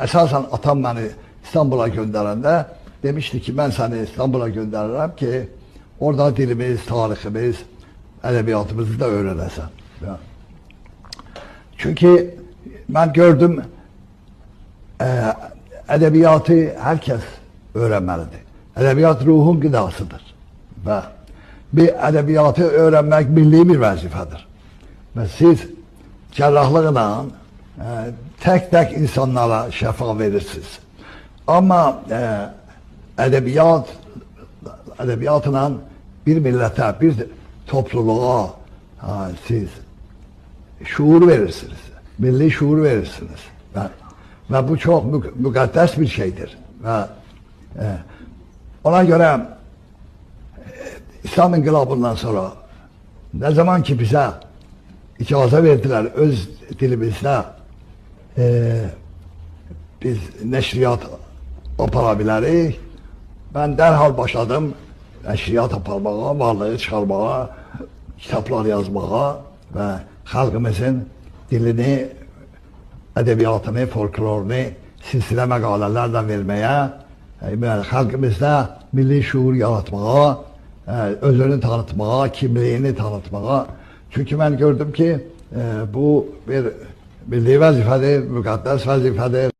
Əsasən atam məni İstanbula göndərəndə demişdi ki, mən səni İstanbula göndərirəm ki, orada dilimiz, tariximiz, ədəbiyyatımızı da öyrənəsən. Çünki mən gördüm, ədəbiyyatı hər kəs öyrənməlidir. Ədəbiyyat ruhun qidasıdır. Və bir ədəbiyyatı öyrənmək milli bir vəzifədir. Və siz cərrahlıqla tək-tək insanlara şəfa verirsiniz. Amma ədəbiyyatla bir millətə, bir topluluğa siz şuur verirsiniz. Milli şuur verirsiniz. Və bu çox müqəddəs bir şeydir. Və ona görə İslam İnqilabından sonra nə zaman ki bizə icazə verdilər öz dilimizdə biz nəşriyyat apara bilərik, mən dərhal başladım nəşriyyat aparmağa, varlığı çıxarmağa, kitablar yazmağa və xalqımızın dilini, ədəbiyyatını, folklorunu silsilə məqalələrlə verməyə, xalqımızda milli şuur yaratmağa, özünü tanıtmağa, kimliyini tanıtmağa. Çünki mən gördüm ki, bu bir milli vəzifədir, müqəddəs vəzifədir.